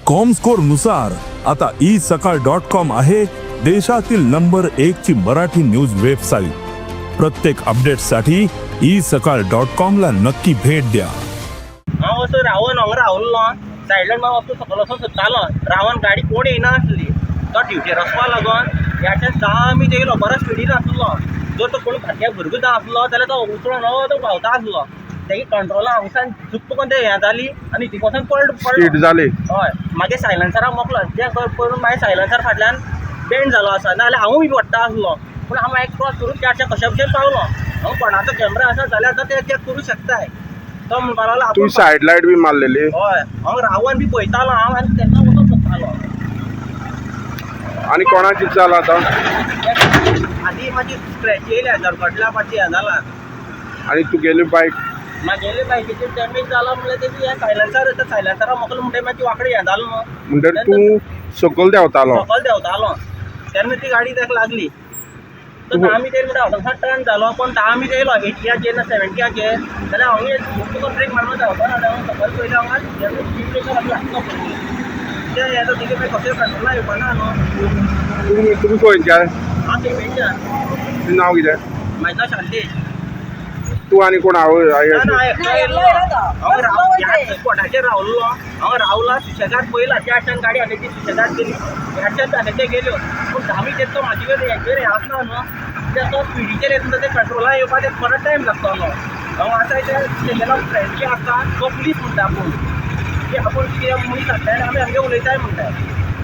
Comscore नुसार आता E सकाळ डॉट कॉम आहे देशातील नंबर एक ची मराठी न्यूज वेबसाईट. प्रत्येक अपडेटसाठी ई सकाळ डॉट कॉम ला नक्की भेट द्या. हांव असो रावन हांगा रावल्लो, सायडल्यान हांव असो सकयल वचोन सोदतालो. रावन गाडी कोण येयना आसली. तो ड्युटेर वचपा लागून ह्याच्यान सामकी येयलो, बरो स्पिडीन आसलो. जर तो कोण फाटल्यान भुरगो जाय आसलो जाल्यार तो उचलोन हो तो व्हांवता आसलो. तेगे कंट्रोला हांगसान चुप्प करून ते हें जाली आनी थंय वचोन पडलो. स्कीड जाली. हय, मागीर सायलन्सराक मोखलो. तें करून मागीर सायलन्सर फाटल्यान बेंड जालो आसा, नाजाल्यार हांवूय बी पडटा आसलो. पूण हांव मागीर क्रॉस करून त्या कशा भशेन पावलो. हांव कोणाचो कॅमेरा आसा जाल्यार आतां ते चॅक करूं शकताय. तो म्हणपाक लागलो तूं आपूण सायड लायट बी मारलेली? हय, हांव रावन बी पळयतालो हांव आनी तेन्ना वचोन सोदतालो. आनी कोणाक कितें जालां आतां? आदी मातशी स्क्रॅच येयल्या, जरकटल्या मातशी हें जाला. आनी तुगेली बायक? मागेले बायकीचेर डॅमेज जाला म्हणल्यार तेजी हें सायलन्सर, सायलन्सरा मोखलो म्हणटगीर मागीर ती वांकडी हें जालो न्हू. म्हणटकीर तूं सकयल देंवतालो? सकयल देंवतालो तेन्ना ती गाडी ताका लागली. तर 10 मिटर म्हणटा हांगासान टर्न जालो, पूण 10 मिटर येयलो 80याचेर ना 70याचेर जाल्यार हांव तुका ब्रेक मारपाक धांवता ना. हांव सकयल पयलें हांगा जेन्ना स्पीड ब्रेकर आसलो आसलो पयलीं तें हें तुगे मागीर कशें कंट्रोला येवपा ना न्हू. तुमी खंयच्यान? हांव केपेंच्यान. तुजें नांव कितें? म्हाजें नांव शांतेश. तूं आनी कोण आवय आई? ना ना. आसली? एकटो येयल्लो हांव. ह्याच स्पॉटाचेर रावल्लो हांव. रावला सुशेगाद पयला. त्या हाडच्यान गाडी आनी ती सुशेगाद गेली, ह्या हाडच्यान आनी ते गेल्यो. पूण 10 मिटर तो म्हाजे कडेन हेचेर हें आसना न्हू, ते तो स्पिडीचेर येता, ते कंट्रोला येवपा ते परत टायम लागतलो. हांव आतां ते तेगेलो फ्रेंड जे आसा तो पुलीस म्हणटा आपूण की आपूण कितें मनीस हाडटा आनी आमी आमगे उलयताय म्हणटा.